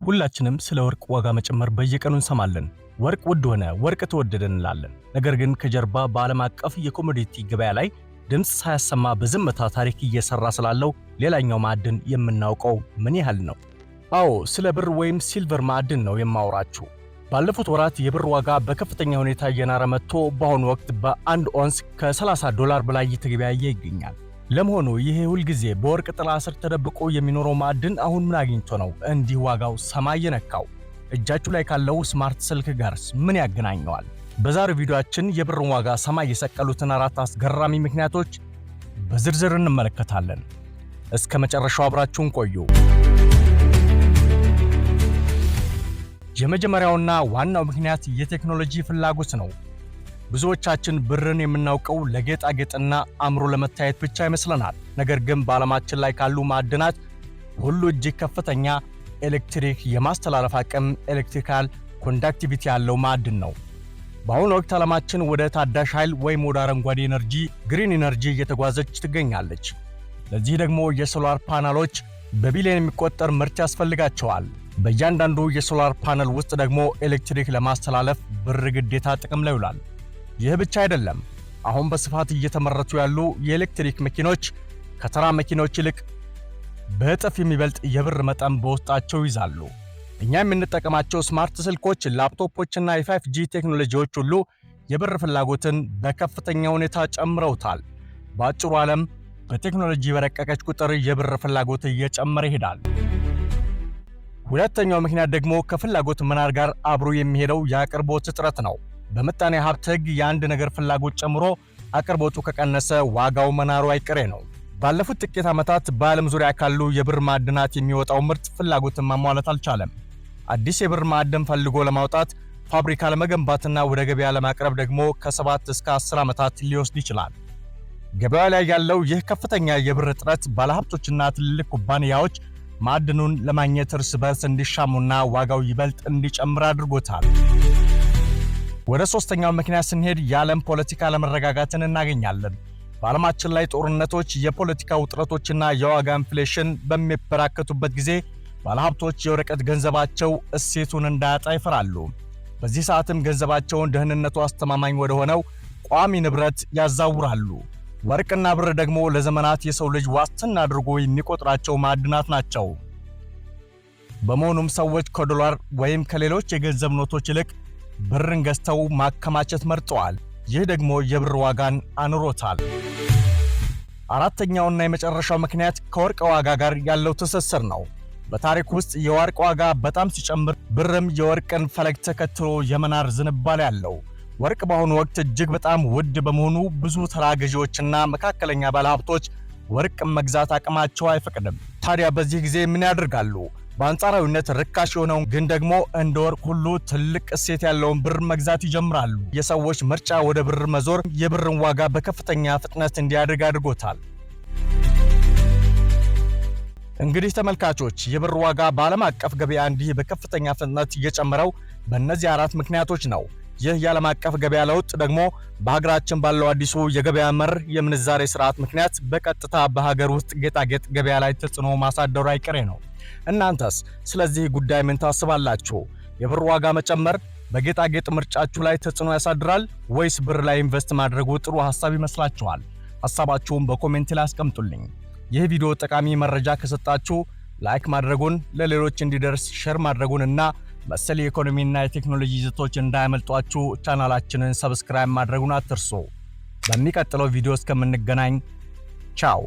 ሁላችንም ስለ ወርቅ ዋጋ መጨመር በየቀኑ እንሰማለን። ወርቅ ውድ ሆነ፣ ወርቅ ተወደደ እንላለን። ነገር ግን ከጀርባ በዓለም አቀፍ የ commodity ገበያ ላይ ድምፅ ሳያሰማ በዝምታ ታሪክ እየሰራ ስላለው ሌላኛው ማዕድን የምናውቀው ምን ያህል ነው? አዎ፣ ስለ ብር ወይም silver ማዕድን ነው የማወራችሁ። ባለፉት ወራት የብር ዋጋ በከፍተኛ ሁኔታ እየናረ መጥቶ በአሁኑ ወቅት በአንድ ኦንስ ከ30 ዶላር በላይ እየተገበያየ ይገኛል። ለመሆኑ ይሄ ሁልጊዜ በወርቅ ጥላ ስር ተደብቆ የሚኖረው ማዕድን አሁን ምን አግኝቶ ነው እንዲህ ዋጋው ሰማይ የነካው? እጃችሁ ላይ ካለው smart ስልክ ጋርስ ምን ያገናኘዋል? በዛሬው ቪዲዮአችን የብርን ዋጋ ሰማይ የሰቀሉትን አራት አስገራሚ ምክንያቶች በዝርዝር እንመለከታለን። እስከ መጨረሻው አብራችሁን ቆዩ። የመጀመሪያውና ዋናው ምክንያት የቴክኖሎጂ ፍላጎት ነው። ብዙዎቻችን ብርን የምናውቀው ለጌጣጌጥና አምሮ ለመታየት ብቻ ይመስለናል። ነገር ግን በዓለማችን ላይ ካሉ ማዕድናት ሁሉ እጅግ ከፍተኛ ኤሌክትሪክ የማስተላለፍ አቅም፣ electrical conductivity ያለው ማዕድን ነው። በአሁኑ ወቅት ዓለማችን ወደ ታዳሽ ኃይል ወይም ወደ አረንጓዴ energy፣ green energy እየተጓዘች ትገኛለች። ለዚህ ደግሞ የ solar panel ኦች በቢሊዮን የሚቆጠር ምርት ያስፈልጋቸዋል። በእያንዳንዱ የ solar panel ውስጥ ደግሞ ኤሌክትሪክ ለማስተላለፍ ብር ግዴታ ጥቅም ላይ ይውላል። ይህ ብቻ አይደለም። አሁን በስፋት እየተመረቱ ያሉ የኤሌክትሪክ መኪኖች ከተራ መኪኖች ይልቅ በእጥፍ የሚበልጥ የብር መጠን በውስጣቸው ይዛሉ። እኛ የምንጠቀማቸው smart ስልኮች፣ ላፕቶፖችና የ 5G ቴክኖሎጂዎች ሁሉ የብር ፍላጎትን በከፍተኛ ሁኔታ ጨምረውታል። በአጭሩ ዓለም በቴክኖሎጂ በረቀቀች ቁጥር የብር ፍላጎት እየጨመረ ይሄዳል። ሁለተኛው ምክንያት ደግሞ ከፍላጎት መናር ጋር አብሮ የሚሄደው የአቅርቦት እጥረት ነው። በምጣኔ ሀብት ሕግ የአንድ ነገር ፍላጎት ጨምሮ አቅርቦቱ ከቀነሰ ዋጋው መናሩ አይቀሬ ነው። ባለፉት ጥቂት ዓመታት በዓለም ዙሪያ ካሉ የብር ማዕድናት የሚወጣው ምርት ፍላጎትን ማሟላት አልቻለም። አዲስ የብር ማዕድን ፈልጎ ለማውጣት፣ ፋብሪካ ለመገንባትና ወደ ገበያ ለማቅረብ ደግሞ ከ7 እስከ 10 ዓመታት ሊወስድ ይችላል። ገበያ ላይ ያለው ይህ ከፍተኛ የብር እጥረት ባለሀብቶችና ትልልቅ ኩባንያዎች ማዕድኑን ለማግኘት እርስ በርስ እንዲሻሙና ዋጋው ይበልጥ እንዲጨምር አድርጎታል። ወደ ሶስተኛው ምክንያት ስንሄድ የዓለም ፖለቲካ አለመረጋጋትን እናገኛለን። በዓለማችን ላይ ጦርነቶች፣ የፖለቲካ ውጥረቶችና የዋጋ inflation በሚበራከቱበት ጊዜ ባለሀብቶች የወረቀት ገንዘባቸው እሴቱን እንዳያጣ ይፈራሉ። በዚህ ሰዓትም ገንዘባቸውን ደህንነቱ አስተማማኝ ወደ ሆነው ቋሚ ንብረት ያዛውራሉ። ወርቅና ብር ደግሞ ለዘመናት የሰው ልጅ ዋስትና አድርጎ የሚቆጥራቸው ማዕድናት ናቸው። በመሆኑም ሰዎች ከዶላር ወይም ከሌሎች የገንዘብ ኖቶች ይልቅ ብርን ገዝተው ማከማቸት መርጠዋል። ይህ ደግሞ የብር ዋጋን አኑሮታል። አራተኛውና የመጨረሻው ምክንያት ከወርቅ ዋጋ ጋር ያለው ትስስር ነው። በታሪክ ውስጥ የወርቅ ዋጋ በጣም ሲጨምር ብርም የወርቅን ፈለግ ተከትሎ የመናር ዝንባሌ አለው። ወርቅ በአሁኑ ወቅት እጅግ በጣም ውድ በመሆኑ ብዙ ተራ ገዢዎችና መካከለኛ ባለሀብቶች ወርቅ መግዛት አቅማቸው አይፈቅድም። ታዲያ በዚህ ጊዜ ምን ያደርጋሉ? በአንጻራዊነት ርካሽ የሆነውን ግን ደግሞ እንደ ወርቅ ሁሉ ትልቅ እሴት ያለውን ብር መግዛት ይጀምራሉ። የሰዎች ምርጫ ወደ ብር መዞር የብርን ዋጋ በከፍተኛ ፍጥነት እንዲያድግ አድርጎታል። እንግዲህ ተመልካቾች፣ የብር ዋጋ በዓለም አቀፍ ገበያ እንዲህ በከፍተኛ ፍጥነት እየጨመረው በእነዚህ አራት ምክንያቶች ነው። ይህ የዓለም አቀፍ ገበያ ለውጥ ደግሞ በሀገራችን ባለው አዲሱ የገበያ መር የምንዛሬ ስርዓት ምክንያት በቀጥታ በሀገር ውስጥ ጌጣጌጥ ገበያ ላይ ተጽዕኖ ማሳደሩ አይቀሬ ነው። እናንተስ ስለዚህ ጉዳይ ምን ታስባላችሁ? የብር ዋጋ መጨመር በጌጣጌጥ ምርጫችሁ ላይ ተጽዕኖ ያሳድራል ወይስ ብር ላይ invest ማድረጉ ጥሩ ሐሳብ ይመስላችኋል? ሐሳባችሁን በ comment ላይ አስቀምጡልኝ። ይህ ቪዲዮ ጠቃሚ መረጃ ከሰጣችሁ like ማድረጉን፣ ለሌሎች እንዲደርስ share ማድረጉን እና መሰል የኢኮኖሚና የቴክኖሎጂ ይዘቶች እንዳያመልጧችሁ ቻናላችንን subscribe ማድረጉን አትርሱ። በሚቀጥለው ቪዲዮ እስከምንገናኝ ቻው።